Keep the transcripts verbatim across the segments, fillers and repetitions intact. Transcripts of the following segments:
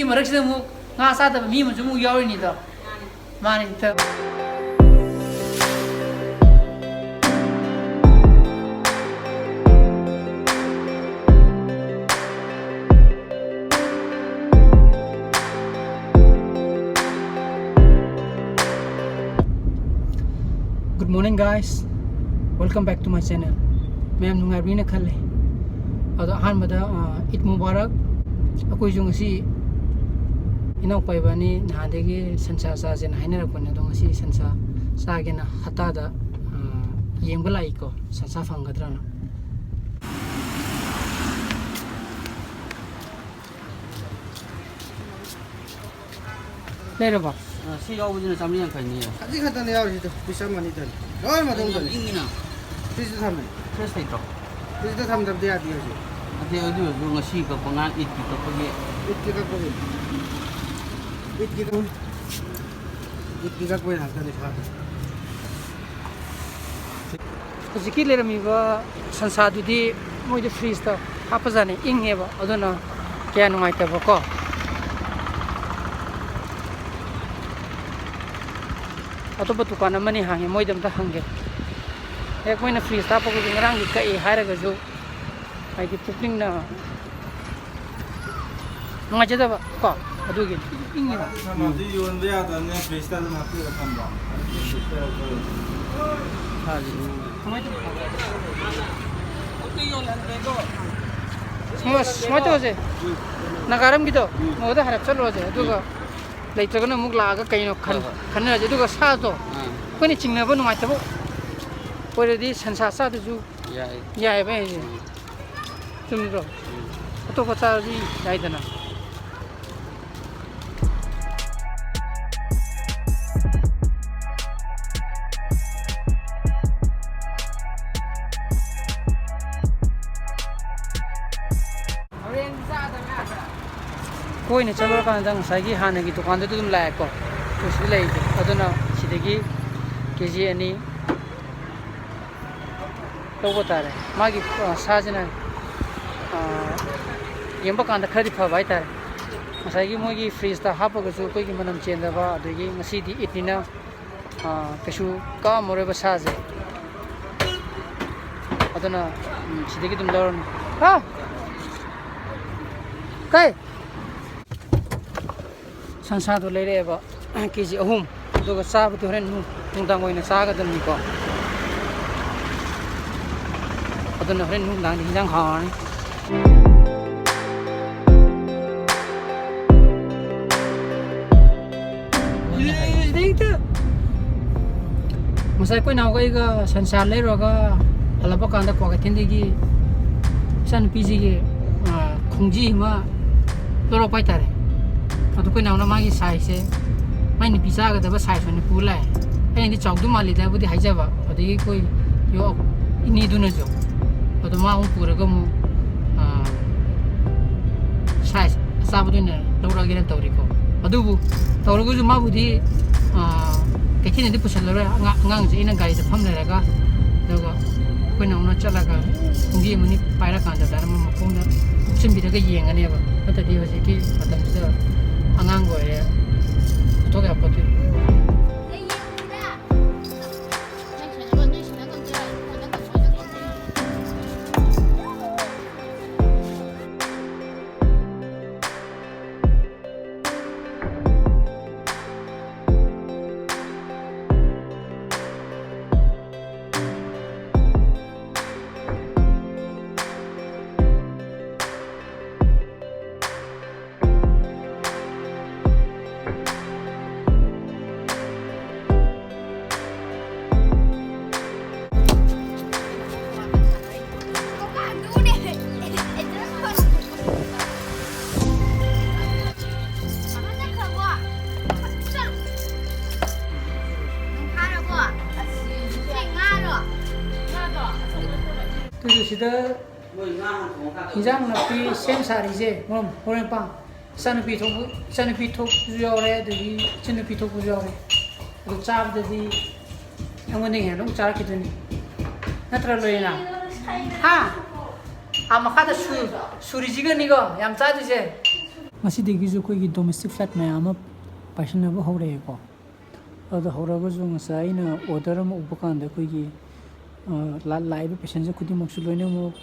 ꯃꯔꯛꯁꯤꯗ ꯑꯃꯨꯛ ꯉꯥ ꯆꯥꯗꯕ ꯃꯤ ꯑꯃꯁꯨ ꯑꯃꯨꯛ ꯌꯥꯎꯔꯤꯅꯤꯗꯣ꯫ ꯃꯥꯅꯤ, ꯏꯇꯥꯎ꯫ Good morning, guys. Welcome back to my channel. ꯃꯌꯥꯝ ꯅꯨꯡꯉꯥꯏꯕꯤꯅ ꯈꯜꯂꯦ꯫ ꯑꯗꯣ ꯑꯍꯥꯟꯕꯗ, ꯑ, ꯏꯗ ꯃꯨꯕꯥꯔꯛ꯫ ꯑꯩꯈꯣꯏꯁꯨ ꯉꯁꯤ ꯏꯅꯥꯎꯄꯥ ꯏꯕꯥꯅꯤ ꯅꯍꯥꯟꯗꯒꯤ ꯁꯟꯁꯥ ꯆꯥꯁꯦꯅ ꯍꯥꯏꯅꯔꯛꯄꯅꯦ, ꯑꯗꯣ ꯉꯁꯤ ꯁꯟꯁꯥ ꯆꯥꯒꯦꯅ ꯍꯠꯇꯥꯗ, ꯑ, ꯌꯦꯡꯕ ꯂꯥꯛꯏꯀꯣ, ꯁꯟꯁꯥ ꯐꯪꯒꯗ꯭ꯔꯅ꯫ ꯂꯩꯔꯕꯣ? ꯑ, ꯁꯤ ꯌꯥꯎꯕꯁꯤꯅ ꯆꯥꯝꯃꯔꯤ ꯌꯥꯡꯈꯩꯅꯤꯌꯦ꯫ ꯈꯖꯤꯛ ꯈꯛꯇꯅꯦ ꯌꯥꯎꯔꯤꯁꯤꯗꯣ, ꯄꯤꯁ ꯑꯃ ꯑꯅꯤꯗꯅꯦ꯫ ꯂꯣꯏ ꯃꯇꯨꯡꯗꯅꯦ꯫ ꯏꯪꯉꯤꯅ꯫ ꯐ꯭ꯔꯤꯖꯇ ꯊꯝꯃꯦ꯫ ꯐ꯭ꯔꯦꯁ ꯂꯩꯇ꯭ꯔꯣ? ꯐ꯭ꯔꯤꯖꯇ ꯊꯝꯗꯕꯗꯤ ꯌꯥꯗꯦ ꯍꯧꯖꯤꯛ꯫ ꯑꯗꯨ, ꯑꯗꯨ ꯑꯣꯏꯔꯁꯨ ꯉꯁꯤ ꯀꯛꯄ ꯉꯔꯥꯡ ꯏꯗꯀꯤ ꯀꯛꯄꯒꯤ꯫ ꯏꯗꯀꯤ ꯀꯛꯄꯒꯤ꯫ ꯏꯗꯀꯤ ꯀꯛ-, ꯏꯗꯀꯤ ꯀꯛꯄꯒꯤ ꯉꯥꯛꯇꯅꯦ ꯁꯥꯗꯣ꯫ ꯍꯧꯖꯤꯛꯀꯤ ꯂꯩꯔꯝꯃꯤꯕ ꯁꯟꯁꯥꯗꯨꯗꯤ ꯃꯣꯏꯗꯤ ꯐ꯭ꯔꯤꯖꯇ ꯍꯥꯞꯄꯖꯥꯠꯅꯤ, ꯏꯪꯉꯦꯕ, ꯑꯗꯨꯅ ꯀꯌꯥ ꯅꯨꯡꯉꯥꯏꯇꯕꯀꯣ꯫ ꯑꯇꯣꯞꯄ ꯗꯨꯀꯥꯟ ꯑꯃꯅꯤ ꯍꯥꯡꯉꯦ, ꯃꯣꯏꯗ ꯑꯝꯇ ꯍꯪꯒꯦ꯫ ꯍꯦꯛ ꯃꯣꯏꯅ ꯐ꯭ꯔꯤꯖꯇ ꯍꯥꯞꯄꯒꯁꯨ ꯉꯔꯥꯡꯒꯤ ꯀꯛꯏ ꯍꯥꯏꯔꯒꯁꯨ, ꯍꯥꯏꯗꯤ ꯄꯨꯛꯅꯤꯡꯅ ꯅꯨꯡꯉꯥꯏꯖꯗꯕ ꯀꯣ, ꯑꯗꯨꯒꯤ ꯏꯪꯉꯤꯕ꯫ ꯊꯝꯃꯗꯤ ꯌꯣꯟꯕ ꯌꯥꯗꯕꯅꯤꯅ ꯐ꯭ꯔꯤꯖꯇ ꯑꯗꯨꯝ ꯍꯥꯞꯄꯤꯔ ꯊꯝꯕ꯫ ꯀꯃꯥꯏꯅ ꯇꯧꯕ? ꯁꯨꯃꯥꯏ-, ꯁꯨꯃꯥꯏꯅ ꯇꯧꯔꯁꯦ, ꯅꯥꯒꯥꯔꯝꯒꯤꯗꯣ ꯃꯉꯣꯟꯗ ꯍꯥꯏꯔꯞ ꯆꯠꯂꯨꯔꯁꯦ, ꯑꯗꯨꯒ ꯂꯩꯇ꯭ꯔꯒꯅ ꯑꯃꯨꯛ ꯂꯥꯛꯑꯒ ꯀꯩꯅꯣ ꯈꯟ-, ꯍꯣꯏ, ꯍꯣꯏ꯫ ꯈꯟꯅꯔꯁꯦ꯫ ꯑꯗꯨꯒ ꯁꯥꯗꯣ ꯑꯥ꯫ ꯑꯩꯈꯣꯏꯅ ꯆꯤꯡꯅꯕ ꯅꯨꯡꯉꯥꯏꯇꯕ ꯑꯣꯏꯔꯗꯤ ꯁꯟꯁꯥ ꯆꯥꯗꯁꯨ ꯌꯥꯏ꯫ ꯌꯥꯏꯑꯕ ꯑꯩꯁꯦ꯫ ꯎꯝ꯫ ꯆꯨꯝꯗ꯭ꯔꯣ? ꯎꯝ꯫ ꯑꯇꯣꯞꯄ ꯆꯥꯔꯗꯤ ꯌꯥꯏꯗꯅ꯫ ꯀꯣꯏꯅ ꯆꯠꯂꯨꯔꯀꯥꯟꯗ ꯉꯁꯥꯏꯒꯤ ꯍꯥꯟꯅꯒꯤ ꯗꯨꯀꯥꯟꯗꯨꯗ ꯑꯗꯨꯝ ꯂꯥꯛꯑꯦꯀꯣ꯫ ꯑꯩꯈꯣꯏ ꯁꯤꯗ ꯂꯩꯔꯤꯁꯦ꯫ ꯑꯗꯨꯅ ꯁꯤꯗꯒꯤ ꯀꯦ ꯖꯤ ꯑꯅꯤ ꯂꯧꯕ ꯇꯥꯔꯦ꯫ ꯃꯥꯒꯤ, ꯑ, ꯁꯥꯁꯤꯅ, ꯑ, ꯌꯦꯡꯕ ꯀꯥꯟꯗ ꯈꯔꯗꯤ ꯐꯕ ꯍꯥꯏꯇꯥꯔꯦ꯫ ꯉꯁꯥꯏꯒꯤ ꯃꯣꯏꯒꯤ ꯐ꯭ꯔꯤꯖꯇ ꯍꯥꯞꯄꯒꯁꯨ ꯑꯩꯈꯣꯏꯒꯤ ꯃꯅꯝ ꯆꯦꯟꯗꯕ, ꯑꯗꯒꯤ ꯉꯁꯤꯗꯤ ꯏꯗꯅꯤꯅ, ꯑ, ꯀꯩꯁꯨ ꯀꯛꯑꯝꯃꯔꯣꯏꯕ ꯁꯥꯁꯦ꯫ ꯑꯗꯨꯅ, ꯎꯝ, ꯁꯤꯗꯒꯤ ꯑꯗꯨꯝ ꯂꯧꯔꯅꯤ꯫ ꯍꯥ? ꯀꯩ? ꯁꯟꯁꯥꯗꯣ ꯂꯩꯔꯛꯑꯦꯕ, ꯀꯦ ꯖꯤ ꯑꯍꯨꯝ꯫ ꯑꯗꯨꯒ ꯆꯥꯕꯗꯤ ꯍꯣꯔꯦꯟ ꯅꯨꯡ-, ꯅꯨꯡꯗꯥꯡ ꯑꯣꯏꯅ ꯆꯥꯒꯗꯕꯅꯤꯀꯣ꯫ ꯑꯗꯨꯅ ꯍꯣꯔꯦꯟ ꯅꯨꯡꯗꯥꯡꯗꯤ ꯍꯤꯟꯖꯥꯡ ꯍꯥꯎꯔꯅꯤ꯫ ꯉꯁꯥꯏ ꯑꯩꯈꯣꯏ ꯅꯥꯎꯒ ꯑꯩꯒ ꯁꯟꯁꯥ ꯂꯩꯔꯨꯔꯒ ꯍꯜꯂꯛꯄ ꯀꯥꯟꯗ ꯀ꯭ꯋꯥꯀꯩꯊꯦꯜꯗꯒꯤ ꯏꯆꯥꯅꯨꯄꯤꯁꯤꯒꯤ, ꯑ, ꯈꯣꯡꯖꯤ ꯑꯃ ꯂꯧꯔꯛꯄ ꯍꯥꯏꯇꯥꯔꯦ꯫ ꯑꯗꯨ ꯑꯩꯈꯣꯏ ꯅꯥꯎꯅ ꯃꯥꯒꯤ ꯁꯥꯏꯖꯁꯦ, ꯃꯥꯏ ꯅꯨꯄꯤ ꯆꯥꯒꯗꯕ ꯁꯥꯏꯖ ꯑꯣꯏꯅ ꯄꯨ ꯂꯥꯛꯑꯦ꯫ ꯑꯩꯅꯗꯤ ꯆꯥꯎꯗꯧ ꯃꯥꯜꯂꯤꯗꯕꯨꯗꯤ ꯍꯥꯏꯖꯕ, ꯑꯗꯒꯤ ꯑꯩꯈꯣꯏ ꯌꯣ-, ꯏꯅꯦꯗꯨꯅꯁꯨ꯫ ꯑꯗꯣ ꯃꯥ ꯑꯃꯨꯛ ꯄꯨꯔꯒ ꯑꯃꯨꯛ, ꯑ, ꯁꯥꯏꯖ ꯑꯆꯥꯕꯗ ꯑꯣꯏꯅ ꯂꯧꯔꯛꯑꯒꯦꯅ ꯇꯧꯔꯤꯀꯣ꯫ ꯑꯗꯨꯕꯨ ꯇꯧꯔꯒꯁꯨ ꯃꯥꯕꯨꯗꯤ, ꯑ, ꯀꯩꯊꯦꯜꯗꯗꯤ ꯄꯨꯁꯜꯂꯔꯣꯏ꯫ ꯑꯉꯥꯡ-, ꯑꯉꯥꯡꯁꯦ ꯑꯩꯅ ꯒꯥꯔꯤꯗ ꯐꯝ ꯂꯩꯔꯒ, ꯑꯗꯨꯒ ꯑꯩꯈꯣꯏ ꯅꯥꯎꯅ ꯆꯠꯂꯒ ꯈꯣꯡꯕꯤ ꯑꯃꯅꯤ ꯄꯥꯏꯔꯀꯥꯟꯗ ꯑꯗꯨꯃꯥꯏꯅ ꯃꯈꯣꯡꯗ ꯀꯨꯞꯁꯤꯟꯕꯤꯔꯒ ꯌꯦꯡꯉꯅꯦꯕ꯫ ꯅꯠꯇ꯭ꯔꯗꯤ ꯍꯧꯖꯤꯛꯀꯤ ꯃꯇꯝꯁꯤꯗ ꯑꯉꯥꯡꯒ ꯑꯣꯏꯔꯦ, ꯄꯨꯊꯣꯛ ꯌꯥꯄꯣꯠꯇꯦ꯫ ꯑꯗꯨꯗꯤ ꯁꯤꯗ ꯍꯤꯟꯖꯥꯡ ꯅꯥꯄꯤ ꯁꯦꯝ ꯁꯥꯔꯤꯁꯦ, ꯃꯔꯨꯞ, ꯃꯔꯣꯏ ꯃꯄꯥꯡ, ꯏꯆꯥꯅꯨꯄꯤ ꯊꯣꯛꯄ, ꯏꯆꯥꯅꯨꯄꯤ ꯊꯣꯛꯄꯁꯨ ꯌꯥꯎꯔꯦ, ꯑꯗꯒꯤ ꯏꯆꯟꯅꯨꯄꯤ ꯊꯣꯛꯄꯁꯨ ꯌꯥꯎꯔꯦ꯫ ꯑꯗꯨ ꯆꯥꯕꯗꯗꯤ ꯑꯩꯉꯣꯟꯗꯒꯤ ꯍꯦꯟꯅ ꯑꯗꯨꯝ ꯆꯥꯔꯛꯈꯤꯗꯣꯏꯅꯤ꯫ ꯅꯠꯇ꯭ꯔ, ꯂꯣꯏꯅ? ꯍꯥ? ꯑꯥ, ꯃꯈꯥꯗ ꯁꯨ-, ꯁꯨꯔꯤꯁꯤꯒꯅꯤꯀꯣ ꯌꯥꯝ ꯆꯥꯗꯣꯏꯁꯦ꯫ ꯉꯁꯤꯗꯒꯤꯁꯨ ꯑꯩꯈꯣꯏꯒꯤ domestic flight ꯃꯌꯥꯝ ꯑꯃ ꯄꯥꯏꯁꯟꯅꯕ ꯍꯧꯔꯛꯑꯦꯀꯣ꯫ ꯑꯗꯣ ꯍꯧꯔꯒꯁꯨ ꯉꯁꯥꯏ ꯑꯩꯅ order ꯑꯃ ꯎꯕ ꯀꯥꯟꯗ ꯑꯩꯈꯣꯏꯒꯤ, ꯑ, ꯂꯥ-, ꯂꯥꯛꯏꯕ passenger ꯈꯨꯗꯤꯡꯃꯛꯁꯨ ꯂꯣꯏꯅꯃꯛ,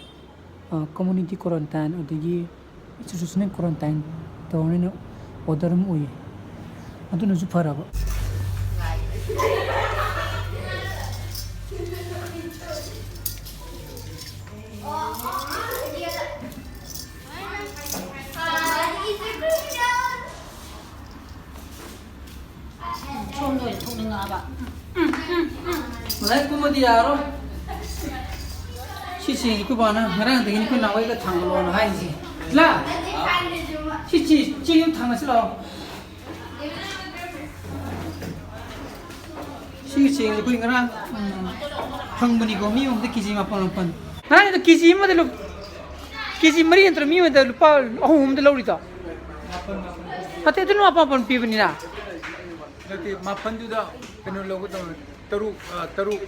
ꯑ, community quarantine ꯑꯗꯒꯤ institutional quarantine ꯇꯧꯔꯅꯤꯅ order ꯑꯃ ꯎꯏ꯫ ꯑꯗꯨꯅꯁꯨ ꯐꯔꯕ꯫ ꯁꯣꯝꯗ ꯑꯣꯏꯅ ꯊꯣꯛꯅꯤꯡꯉꯛꯑꯕ꯫ ꯂꯥꯏꯔꯤꯛ ꯀꯨꯝꯕꯗꯤ ꯌꯥꯔꯣꯏ꯫ ꯁꯤ ꯆꯦꯡꯁꯤ ꯑꯩꯈꯣꯏ ꯕꯥꯅ ꯉꯔꯥꯡꯗꯒꯤꯅꯤ ꯑꯩꯈꯣꯏ ꯅꯥꯎ ꯍꯣꯏꯗ ꯊꯥꯡꯒꯠꯂꯣꯅ ꯍꯥꯏꯔꯤꯁꯦ꯫ ꯂꯥ! ꯁꯤ ꯆꯦ-, ꯆꯦꯡ ꯊꯥꯡꯒꯠꯁꯤ ꯂꯥꯛꯑꯣ꯫ ꯁꯤꯒꯤ ꯆꯦꯡꯁꯦ ꯑꯩꯈꯣꯏ ꯉꯔꯥꯡ, ꯎꯝ, ꯐꯪꯕꯅꯤꯀꯣ, ꯃꯤ ꯑꯃꯗ ꯀꯦ ꯖꯤ ꯃꯥꯄꯟ ꯃꯥꯄꯟ꯫ ꯉꯔꯥꯡꯒꯤꯗꯣ ꯀꯦ ꯖꯤ ꯑꯃꯗ ꯂꯨꯞ-, ꯀꯦ ꯖꯤ ꯃꯔꯤ ꯅꯠꯇ꯭ꯔ ꯃꯤ ꯑꯃꯗ ꯂꯨꯄꯥ ꯑꯍꯨꯝ ꯑꯍꯨꯝꯗ ꯂꯧꯔꯤꯗꯣ? ꯅꯠꯇꯦ, ꯑꯗꯨꯅ ꯃꯥꯄꯟ ꯃꯥꯄꯟ ꯄꯤꯕꯅꯤꯅ꯫ ꯅꯠꯇꯦ, ꯃꯥꯄꯟꯗꯨꯗ ꯀꯩꯅꯣ ꯂꯧꯒꯗꯧꯅꯤ꯫ ꯇꯔꯨꯛ, ꯑ, ꯇꯔꯨꯛ꯫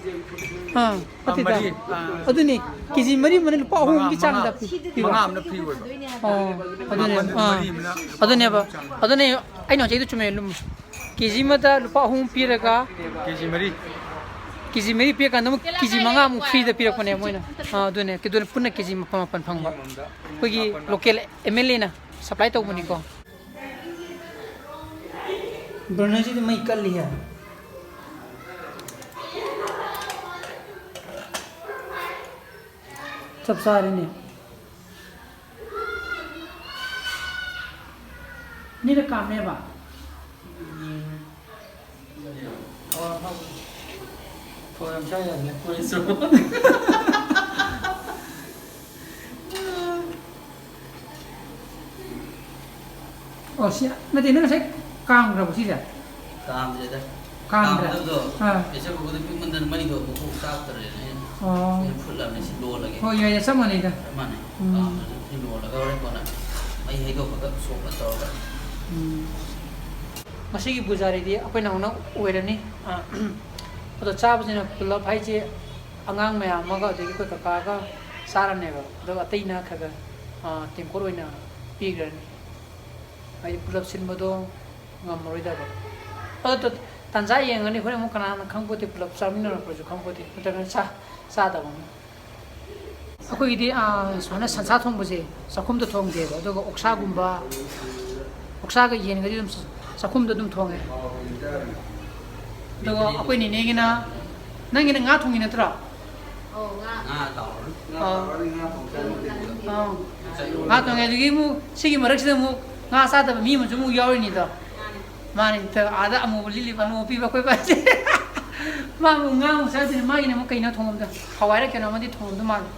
ꯑꯥ, ꯑ, ꯅꯠꯇꯦꯗ꯫ ꯃꯔꯤ, ꯑ꯫ ꯑꯗꯨꯅꯤ, ꯀꯦ ꯖꯤ ꯃꯔꯤ ꯑꯃꯅ ꯂꯨꯄꯥ ꯃꯉꯥ, ꯑꯍꯨꯝꯒꯤ ꯆꯥꯡꯗ ꯃꯉꯥ, ꯄꯤ-, ꯄꯤꯕ꯫ ꯃꯉꯥ ꯑꯃꯅ free ꯑꯣꯏꯕ꯫ ꯑꯣ, ꯑꯗꯨꯅꯦ, ꯃꯥꯄꯟꯗꯨ ꯑꯥ꯫ ꯃꯔꯤ ꯑꯃꯅ ꯑꯗꯨꯅꯦꯕ, ꯑꯗꯨꯅꯦ, ꯑꯩꯅ ꯍꯧꯖꯤꯛ ꯑꯗꯨ ꯆꯨꯝꯃꯦ, ꯂꯨꯝ-, ꯀꯦ ꯖꯤ ꯑꯃꯗ ꯂꯨꯄꯥ ꯑꯍꯨꯝ ꯄꯤꯔꯒ ꯀꯦ ꯖꯤ ꯃꯔꯤ꯫ ꯀꯦ ꯖꯤ ꯃꯔꯤ ꯄꯤꯔꯀꯥꯟꯗ ꯑꯃꯨꯛ ꯀꯦ ꯖꯤ ꯃꯉꯥꯃꯨꯛ free ꯗ ꯄꯤꯔꯛꯄꯅꯦ ꯃꯣꯏꯅ꯫ ꯑꯥ, ꯑꯗꯨꯅꯦ, ꯑꯗꯨꯅ ꯄꯨꯟꯅ ꯀꯦ ꯖꯤ ꯃꯥꯄꯟ ꯃꯥꯄꯟ ꯐꯪꯕ꯫ ꯑꯩꯈꯣꯏꯒꯤ local M L A ꯅ supply ꯇꯧꯕꯅꯤꯀꯣ꯫ Burner ꯁꯤꯗꯤ ꯃꯩ ꯀꯜꯂꯤꯍꯦ꯫ ꯆꯞ ꯆꯥꯔꯦꯅꯦ꯫ ꯑꯅꯤꯔꯛ ꯀꯥꯝꯃꯦꯕ? ꯊꯥꯎ ꯌꯥꯝ ꯆꯥ ꯌꯥꯗ꯭ꯔꯦ꯫ ꯑꯣ, ꯁꯤ ꯅꯠꯇꯦ, ꯅꯪ ꯉꯁꯥꯏ ꯀꯥꯝꯈ꯭ꯔꯕꯣ ꯁꯤꯁꯦ? ꯀꯥꯝꯗ꯭ꯔꯦꯗ꯫ ꯀꯥꯝꯗ꯭ꯔꯦ? ꯀꯥꯝꯒꯗꯕꯗꯣ ꯑꯥ꯫ Pressure cooker ꯗ ꯄꯤꯛꯃꯟꯗꯅ ꯃꯩꯗꯣ ꯃꯀꯣꯛ ꯆꯥꯛꯇꯔꯦꯅ ꯑꯩꯅ ꯑꯣ꯫ ꯑꯩꯅ ꯐꯨꯠꯂꯕꯅꯦ, ꯁꯤ ꯂꯣꯜꯂꯒꯦ꯫ ꯍꯣꯏ, ꯌꯥꯏ, ꯌꯥꯏ, ꯆꯞ ꯃꯥꯟꯅꯩꯗ꯫ ꯆꯞ ꯃꯥꯟꯅꯩ꯫ ꯎꯝ꯫ ꯀꯥꯝꯗ꯭ꯔꯁꯨ ꯁꯤ ꯂꯣꯜꯂꯒ ꯍꯣꯔꯦꯟ ꯀꯣꯟꯅ ꯃꯩ ꯍꯩꯗꯣꯛꯈ꯭ꯔꯒ ꯁꯣꯛꯅ ꯇꯧꯔꯒ꯫ ꯎꯝ꯫ ꯉꯁꯤꯒꯤ ꯕꯨꯖꯥꯔꯤꯗꯤ ꯑꯩꯈꯣꯏ ꯅꯥꯎꯅ ꯑꯣꯏꯔꯅꯤ꯫ ꯑꯥ, ꯑꯗꯣ ꯆꯥꯕꯁꯤꯅ ꯄꯨꯂꯞ ꯍꯥꯏꯁꯦ ꯑꯉꯥꯡ ꯃꯌꯥꯝ ꯑꯃꯒ ꯑꯗꯒꯤ ꯑꯩꯈꯣꯏ ꯀꯀꯥꯒ ꯆꯥꯔꯅꯦꯕ꯫ ꯑꯗꯨꯒ ꯑꯇꯩꯅ ꯈꯔ ꯈꯔ, ꯑꯥ, ꯇꯦꯡꯀꯣꯠ ꯑꯣꯏꯅ ꯄꯤꯈ꯭ꯔꯅꯤ꯫ ꯍꯥꯏꯗꯤ ꯄꯨꯂꯞ ꯁꯤꯟꯕꯗꯣ ꯉꯝꯃꯔꯣꯏꯗꯕ꯫ ꯑꯗꯣ ꯇꯥꯟꯖꯥ ꯌꯦꯡꯉꯅꯤ, ꯍꯣꯔꯦꯟ ꯑꯃꯨꯛ ꯀꯅꯥꯅ ꯈꯪꯄꯣꯠꯇꯦ, ꯄꯨꯂꯞ ꯆꯥꯃꯤꯟꯅꯔꯛꯄꯁꯨ ꯈꯪꯄꯣꯠꯇꯦ, ꯅꯠꯇ꯭ꯔꯒꯅ ꯆꯥ-, ꯆꯥꯗꯕ ꯑꯃꯨꯛ꯫ ꯑꯩꯈꯣꯏꯒꯤꯗꯤ, ꯑꯥ, ꯁꯨꯃꯥꯏꯅ ꯁꯟꯁꯥ ꯊꯣꯡꯕꯁꯦ ꯆꯥꯛꯈꯨꯝꯗ ꯊꯣꯡꯗꯦꯕ, ꯑꯗꯨꯒ ꯑꯣꯛꯁꯥꯒꯨꯝꯕ, ꯑꯣꯛꯁꯥꯒ ꯌꯦꯟꯒꯗꯤ ꯑꯗꯨꯝ ꯆꯥꯛꯈꯨꯝꯗ ꯑꯗꯨꯝ ꯊꯣꯡꯉꯦ꯫ ꯑꯗꯨꯒ ꯑꯩꯈꯣꯏ ꯅꯦꯅꯦꯒꯤꯅ, ꯅꯪꯒꯤꯅ ꯉꯥ ꯊꯣꯡꯉꯤ ꯅꯠꯇ꯭ꯔꯣ? ꯑꯧ, ꯉꯥ꯫ ꯉꯥ ꯇꯥꯎꯔꯅꯤ꯫ ꯑꯥ꯫ ꯇꯥꯎꯔꯅꯤ, ꯉꯥ ꯊꯣꯡ ꯆꯥꯅꯤꯡꯗꯦ꯫ ꯑꯥ꯫ ꯉꯥ ꯊꯣꯡꯉꯦ꯫ ꯑꯗꯨꯗꯒꯤ ꯑꯃꯨꯛ ꯁꯤꯒꯤ ꯃꯔꯛꯁꯤꯗ ꯑꯃꯨꯛ ꯉꯥ ꯆꯥꯗꯕ ꯃꯤ ꯑꯃꯁꯨ ꯑꯃꯨꯛ ꯌꯥꯎꯔꯤꯅꯤꯗꯣ꯫ ꯃꯥꯅꯦ꯫ ꯃꯥꯅꯦ, ꯏꯇ-, ꯑꯥꯗ ꯑꯃꯨꯕ ꯂꯤꯠꯂꯤꯕ ꯑꯅꯣꯞ ꯎꯞꯄꯤꯕ ꯑꯩꯈꯣꯏ ꯕꯥꯁꯦ꯫ ꯃꯥ ꯑꯃꯨꯛ ꯉꯥ ꯑꯃꯨꯛ ꯆꯥꯗꯣꯏꯅꯤ꯫ ꯃꯥꯒꯤꯅ ꯑꯃꯨꯛ ꯀꯩꯅꯣ ꯊꯣꯡꯉꯝꯗꯣ? ꯍꯋꯥꯏꯔ ꯀꯩꯅꯣ ꯑꯃꯗꯤ ꯊꯣꯡꯉꯝꯗꯣ ꯃꯥꯜꯂꯦ꯫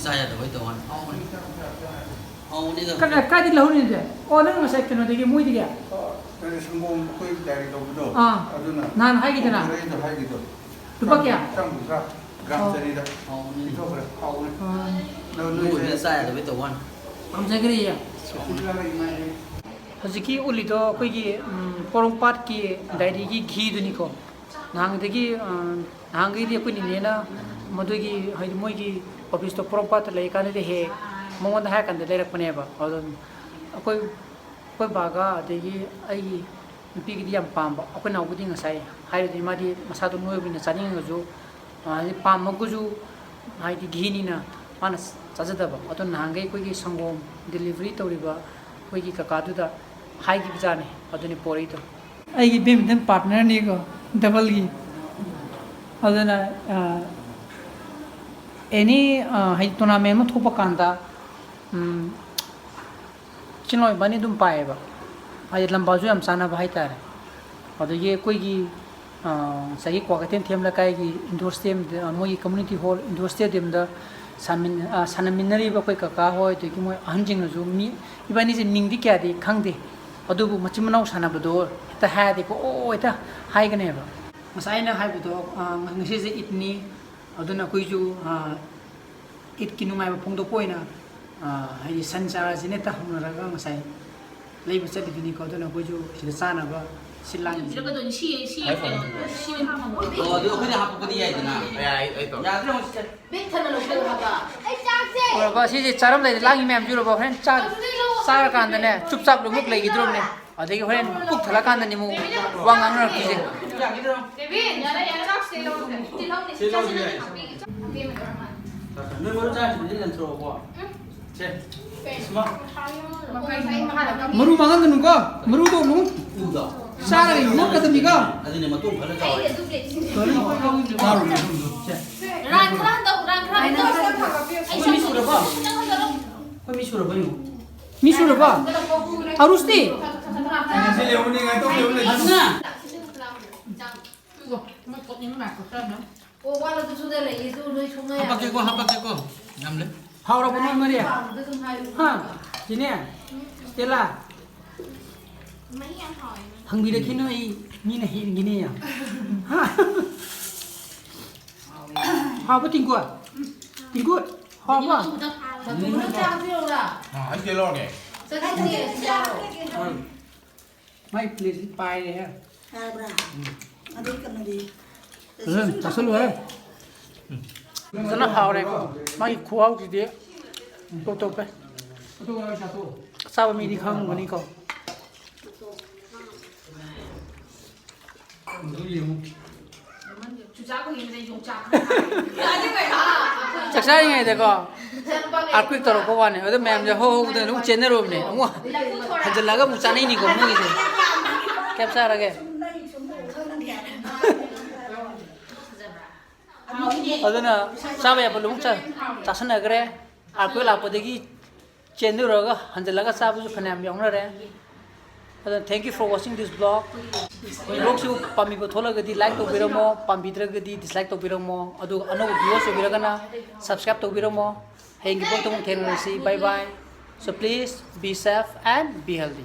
ꯆꯥ ꯌꯥꯗꯕꯩ ꯇꯧꯕ ꯋꯥꯅꯤ꯫ ꯍꯥꯎꯕꯅꯤ꯫ ꯍꯥꯎꯕꯅꯤꯗ꯫ ꯀꯅꯥ, ꯀꯥꯏꯗꯩ ꯂꯧꯍꯧꯔꯤꯅꯣ? ꯑꯣ, ꯅꯪ ꯉꯁꯥꯏ ꯀꯩꯅꯣꯗꯒꯤ, ꯃꯣꯏꯗꯒꯤ? ꯑ, ꯀꯩꯅꯣ, ꯁꯪꯒꯣꯝ ꯑꯩꯈꯣꯏ direct ꯂꯧꯕꯗꯣ, ꯑꯥ꯫ ꯑꯗꯨꯅ ꯅꯍꯥꯟ ꯍꯥꯏꯈꯤꯗꯅ? ꯍꯧꯖꯤꯛ ꯑꯩꯗꯣ ꯍꯥꯏꯈꯤꯗꯣ꯫ ꯂꯨꯄꯥ ꯀꯌꯥ? ꯆꯥꯝ ꯀꯨꯟꯊ꯭ꯔꯥ, ꯒ꯭ꯔꯥꯝ ꯑꯣ꯫ ꯆꯅꯤꯗ꯫ ꯍꯥꯎꯕꯅꯤ꯫ ꯄꯤꯊꯣꯛꯈ꯭ꯔꯦ꯫ ꯍꯥꯎꯕꯅꯤ꯫ ꯑꯥ꯫ ꯅꯣꯏ, ꯅꯣꯏ ꯅꯣꯏꯁꯦ ꯆꯥ ꯌꯥꯗꯕꯩ ꯇꯧꯕ ꯋꯥꯅꯤ꯫ ꯄꯥꯝꯖꯈ꯭ꯔꯦꯌꯦ꯫ ꯁꯤꯗ ꯂꯩ ꯃꯥꯏꯁꯦ꯫ ꯍꯧꯖꯤꯛꯀꯤ ꯎꯠꯂꯤꯗꯣ ꯑꯩꯈꯣꯏꯒꯤ, ꯎꯝ, ꯄꯣꯔꯣꯝꯄꯥꯠꯀꯤ dairyꯒꯤ ꯘꯤꯗꯨꯅꯤꯀꯣ꯫ ꯅꯍꯥꯟꯗꯒꯤ, ꯑ, ꯅꯍꯥꯟꯈꯩꯗꯤ ꯑꯩꯈꯣꯏ ꯅꯤꯅꯦꯅ ꯃꯗꯨꯒꯤ, ꯍꯥꯏꯗꯤ, ꯃꯣꯏꯒꯤ officeꯇꯣ ꯄꯣꯔꯣꯝꯄꯥꯠꯇ ꯂꯩꯀꯥꯟꯗꯗꯤ ꯍꯦꯛ ꯃꯉꯣꯟꯗ ꯍꯥꯏꯔ ꯀꯥꯟꯗ ꯂꯩꯔꯛꯄꯅꯦꯕ꯫ ꯑꯗꯣ ꯑꯩꯈꯣꯏ, ꯑꯩꯈꯣꯏ ꯕꯥꯒ ꯑꯗꯒꯤ ꯑꯩꯒꯤ ꯅꯨꯄꯤꯒꯤꯗꯤ ꯌꯥꯝ ꯄꯥꯝꯕ꯫ ꯑꯩꯈꯣꯏ ꯅꯥꯎꯕꯗꯤ ꯉꯁꯥꯏ ꯍꯥꯏꯔꯤꯗꯨꯅꯤ, ꯃꯥꯗꯤ ꯃꯁꯥꯗꯣ ꯅꯣꯏꯕꯅꯤꯅ ꯆꯥꯅꯤꯡꯉꯒꯁꯨ, ꯑ, ꯍꯥꯏꯗꯤ ꯄꯥꯝꯃꯒꯁꯨ, ꯍꯥꯏꯗꯤ ꯘꯤꯅꯤꯅ ꯃꯥꯅ ꯆꯥꯖꯗꯕ꯫ ꯑꯗꯣ ꯅꯍꯥꯟꯈꯩ ꯑꯩꯈꯣꯏꯒꯤ ꯁꯪꯒꯣꯝ delivery ꯇꯧꯔꯤꯕ ꯑꯩꯈꯣꯏꯒꯤ ꯀꯀꯥꯗꯨꯗ ꯍꯥꯏꯈꯤꯕꯖꯥꯠꯅꯤ, ꯑꯗꯨꯅꯤ ꯄꯣꯔꯛꯏꯗꯣ꯫ ꯑꯩꯒꯤ badminton partnerꯅꯤꯀꯣ, doubleꯒꯤ꯫ ꯑꯗꯨꯅ, ꯑ, any, ꯑ, ꯍꯥꯏꯗꯤ tournament ꯑꯃ ꯊꯣꯛꯄ ꯀꯥꯟꯗ, ꯎꯝ, ꯏꯆꯤꯟ ꯏꯅꯥꯎ ꯏꯕꯥꯅꯤ ꯑꯗꯨꯝ ꯄꯥꯏꯌꯦꯕ꯫ ꯍꯥꯏꯗꯤ ꯂꯝꯕꯥꯁꯨ ꯌꯥꯝ ꯆꯥꯟꯅꯕ ꯍꯥꯏꯇꯥꯔꯦ꯫ ꯑꯗꯒꯤ ꯑꯩꯈꯣꯏꯒꯤ, ꯑ, ꯉꯁꯥꯏꯒꯤ ꯀ꯭ꯋꯥꯀꯩꯊꯦꯜ ꯊꯦꯝ ꯂꯩꯀꯥꯏꯒꯤ indoor stadiumꯗ, ꯃꯣꯏꯒꯤ community hall indoor stadiumꯗ ꯁꯥꯟꯃꯤꯟ-, ꯑ, ꯁꯥꯟꯅꯃꯤꯟꯅꯔꯤꯕ ꯑꯩꯈꯣꯏ ꯀꯀꯥ ꯍꯣꯏ, ꯑꯗꯒꯤ ꯃꯣꯏ ꯑꯍꯟꯁꯤꯡꯅꯁꯨ, ꯃꯤ ꯏꯕꯥꯅꯤꯁꯦ ꯃꯤꯡꯗꯤ ꯀꯌꯥꯗꯤ ꯈꯪꯗꯦ, ꯑꯗꯨꯕꯨ ꯃꯆꯤꯟ ꯃꯅꯥꯎ ꯁꯥꯟꯅꯕꯗꯣ ꯍꯦꯛꯇ ꯍꯥꯏꯔꯗꯤꯀꯣ, "ꯑꯣ, ꯍꯦꯛꯇ ꯍꯥꯏꯒꯅꯦꯕ"꯫ ꯉꯁꯥꯏ ꯑꯩꯅ ꯍꯥꯏꯕꯗꯣ, ꯑ, ꯉꯁꯤꯁꯦ ꯏꯗꯅꯤ, ꯑꯗꯨꯅ ꯑꯩꯈꯣꯏꯁꯨ, ꯑ, ꯏꯗꯀꯤ ꯅꯨꯡꯉꯥꯏꯕ ꯐꯣꯡꯗꯣꯛꯄ ꯑꯣꯏꯅ, ꯑ, ꯍꯥꯏꯗꯤ ꯁꯟ ꯆꯥꯔꯥꯁꯤꯅ ꯍꯦꯛꯇ ꯍꯧꯅꯔꯒ ꯉꯁꯥꯏ ꯂꯩꯕ ꯆꯠꯂꯤꯗꯨꯅꯤꯀꯣ꯫ ꯑꯗꯨꯅ ꯑꯩꯈꯣꯏꯁꯨ ꯁꯤꯗ ꯆꯥꯅꯕ ꯁꯤꯜ ꯂꯥꯡꯉꯤꯁꯤ꯫ ꯄꯤꯔꯛꯀꯗꯣꯏꯅꯤ꯫ ꯁꯤ ꯁꯤ ꯀꯩꯅꯣ ꯁꯤ ꯃꯐꯝ ꯑꯣ ꯑꯗꯨ ꯑꯩꯈꯣꯏꯅ ꯍꯥꯞꯄꯛꯄꯗꯤ ꯌꯥꯏꯗꯅ꯫ ꯌꯥꯏ ꯑꯩ ꯇꯧ ꯌꯥꯗ꯭ꯔꯦ ꯑꯃꯨꯛ ꯁꯤꯁꯦ꯫ ꯕꯦꯛ ꯊꯟꯅ ꯂꯧꯁꯜꯂꯨ ꯍꯥꯏꯕ꯫ ꯎꯔꯕ? ꯁꯤꯁꯦ ꯆꯥꯔꯝꯗꯥꯏꯗ ꯂꯥꯡꯉꯤ ꯃꯌꯥꯝꯁꯤ ꯎꯔꯕ? ꯍꯣꯔꯦꯟ ꯆꯥꯛ ꯆꯥꯔꯀꯥꯟꯗꯅꯦ ꯆꯨꯞ ꯆꯥꯞ ꯂꯣꯏꯅꯃꯛ ꯂꯩꯈꯤꯗ꯭ꯔꯣꯕꯅꯦ꯫ ꯑꯗꯒꯤ ꯍꯣꯔꯦꯟ ꯄꯨꯛ ꯊꯜꯂꯀꯥꯟꯗꯅꯦ ꯑꯃꯨꯛ ꯋꯥ ꯉꯥꯡꯅꯔꯛꯇꯣꯏꯁꯦ꯫ ꯌꯥꯈꯤꯗ꯭ꯔꯣ? ꯕꯦꯕꯤ, ꯌꯥꯔꯦ ꯌꯥꯔꯦ꯫ ꯆꯥꯛꯁꯦ ꯂꯧꯔꯁꯦ꯫ ꯇꯤꯜꯍꯧꯅꯦ꯫ ꯁꯤ ꯂꯧꯔꯁꯦ꯫ ꯆꯥꯁꯤꯟꯅꯗꯤ ꯍꯥꯞꯄꯤꯒꯦ꯫ ꯅꯣꯏ ꯃꯔꯨ ꯆꯥꯔꯁꯤꯗꯤ ꯂꯪꯊꯣꯔꯛꯑꯣꯀꯣ꯫ ꯁꯦ꯫ ꯏꯁꯃꯥ꯫ ꯃꯔꯨ ꯃꯥꯡꯍꯟꯒꯅꯨꯀꯣ꯫ ꯃꯔꯨꯗꯣ ꯑꯃꯨꯛ ꯎꯗꯣ꯫ ꯆꯥꯔꯒ ꯌꯣꯠꯀꯗꯕꯅꯤꯀꯣ꯫ ꯑꯗꯨꯅꯦ ꯃꯇꯣꯡ ꯈꯜꯂ ꯆꯥꯎ꯫ ꯆꯥꯔꯨꯅꯦ ꯃꯔꯨꯗꯣ꯫ ꯁꯦ꯫ ꯔꯥꯟ ꯈꯔ ꯍꯟꯊꯧ, ꯔꯥꯟ ꯈꯔ ꯍꯟꯊꯧ꯫ ꯑꯩꯈꯣꯏ ꯃꯤ ꯁꯨꯔꯕꯣ? ꯈꯤꯇꯪ ꯍꯟꯊꯔꯣ꯫ ꯑꯩꯈꯣꯏ ꯃꯤ ꯁꯨꯔꯕꯣ ꯌꯦꯡꯉꯣ꯫ ꯃꯤ ꯁꯨꯔꯕꯣ? ꯑꯔꯨꯁꯇꯤ? ꯁꯤ ꯂꯩꯍꯧꯅꯤ ꯉꯥꯏꯇꯧ ꯂꯩꯍꯧꯅꯤ꯫ ꯑꯗꯨꯅ ꯃꯣꯏ ꯀꯣꯠꯅꯤꯡ ꯃꯥꯏ ꯀꯣꯠꯆꯔꯅꯤ꯫ ꯑꯣ, ꯋꯥꯠꯂꯁꯨ ꯁꯨꯗ ꯂꯩꯌꯦ꯫ ꯑꯗꯨ ꯅꯣꯏ ꯁꯨꯡꯉ ꯌꯥꯔꯣꯏ꯫ ꯍꯥꯄꯛꯀꯦꯀꯣ ꯍꯥꯄꯛꯀꯦꯀꯣ꯫ ꯌꯥꯝ ꯂꯩ꯫ ꯍꯥꯎꯔꯕꯣ ꯅꯣꯏ ꯃꯔꯤ? ꯄꯥꯝꯕꯗꯣ ꯑꯗꯨꯝ ꯍꯥꯏꯌꯨ꯫ ꯍꯥ? ꯖꯤꯅꯦ? ꯁ꯭ꯇꯦꯂꯥ? ꯃꯍꯤ ꯌꯥꯝ ꯍꯥꯎꯋꯦ꯫ ꯍꯪꯕꯤꯔꯛꯈꯤꯅꯨ ꯑꯩ ꯃꯤꯅ ꯍꯦꯟꯒꯤꯅꯦ ꯌꯥꯝ꯫ ꯍꯥ? ꯍꯥꯎꯕ ꯇꯤꯡꯀꯨ? ꯇꯤꯡꯀꯨ? ꯍꯥꯎꯕ? ꯃꯇꯨꯝ ꯈꯛꯇꯪ ꯍꯥꯞꯄꯣ꯫ ꯃꯇꯨꯝ ꯈꯛꯇꯪ ꯆꯥꯕꯁꯨ ꯌꯥꯎꯕ꯭ꯔꯥ? ꯑꯥ ꯑꯩ ꯆꯦ ꯂꯧꯔꯒꯦ꯫ ꯆꯠꯈꯤꯅꯦ, ꯆꯥꯔꯣ꯫ ꯃꯥꯏ ꯄ꯭ꯂꯦꯠꯁꯤ ꯄꯥꯏꯔꯦꯍꯦ꯫ ꯍꯥꯏꯕ꯭ꯔꯥ? ꯑꯗꯨ ꯀꯩꯅꯣꯗꯤ? ꯐꯖꯅ ꯆꯥꯁꯤꯜꯂꯨꯍꯦ꯫ ꯐꯖꯅ ꯍꯥꯎꯔꯦꯀꯣ꯫ ꯃꯥꯒꯤ ꯈꯨꯍꯥꯎꯁꯤꯗꯤ ꯇꯣꯞ ꯇꯣꯞꯄꯦ꯫ ꯆꯥꯕ ꯃꯤꯗꯤ ꯈꯪꯉꯝꯒꯅꯤꯀꯣ꯫ ꯆꯨꯖꯥꯛ ꯍꯨꯏꯗ ꯌꯣꯡꯆꯥꯛ꯫ ꯆꯥꯛ ꯆꯥꯔꯤꯉꯩꯗꯀꯣ ꯑꯥꯔꯀ꯭ꯋꯦꯛ ꯇꯧꯔꯛꯄ ꯋꯥꯅꯤ꯫ ꯑꯗꯨ ꯃꯌꯥꯝꯁꯦ ꯍꯣ ꯍꯣ ꯍꯧꯗꯅ ꯑꯗꯨꯝ ꯆꯦꯟꯅꯔꯨꯕꯅꯦ꯫ ꯑꯃꯨꯛ ꯍꯟꯖꯜꯂꯛꯑꯒ ꯑꯃꯨꯛ ꯆꯥꯅꯩꯅꯤꯀꯣ ꯃꯣꯏꯒꯤꯁꯦ꯫ ꯀꯌꯥꯝ ꯆꯥꯔꯒꯦ? ꯑꯗꯨꯅ ꯆꯥꯕ ꯌꯥꯕ ꯂꯣꯏ ꯆꯥ-, ꯆꯥꯁꯟꯅꯈ꯭ꯔꯦ꯫ ꯑꯥꯔꯀ꯭ꯋꯦꯛ ꯂꯥꯛꯄꯗꯒꯤ ꯆꯦꯟꯗꯔꯒ ꯍꯟꯖꯜꯂꯒ ꯆꯥꯕꯁꯨ ꯐꯅꯌꯥꯝ ꯌꯥꯎꯅꯔꯦ꯫ ꯑꯗꯨꯅ thank you for watching this vlog꯫ Vlogꯁꯤꯕꯨ ꯄꯥꯝꯕꯤꯕ ꯊꯣꯛꯂꯒꯗꯤ like ꯇꯧꯕꯤꯔꯝꯃꯣ, ꯄꯥꯝꯕꯤꯗ꯭ꯔꯒꯗꯤ dislike ꯇꯧꯕꯤꯔꯝꯃꯣ꯫ ꯑꯗꯨꯒ ꯑꯅꯧꯕ viewers ꯑꯣꯏꯕꯤꯔꯒꯅ subscribe ꯇꯧꯕꯤꯔꯝꯃꯣ꯫ ꯍꯌꯦꯡꯒꯤ vlogꯇ ꯑꯃꯨꯛ ꯊꯦꯡꯅꯔꯁꯤ꯫ Bye bye. So please be safe and be healthy.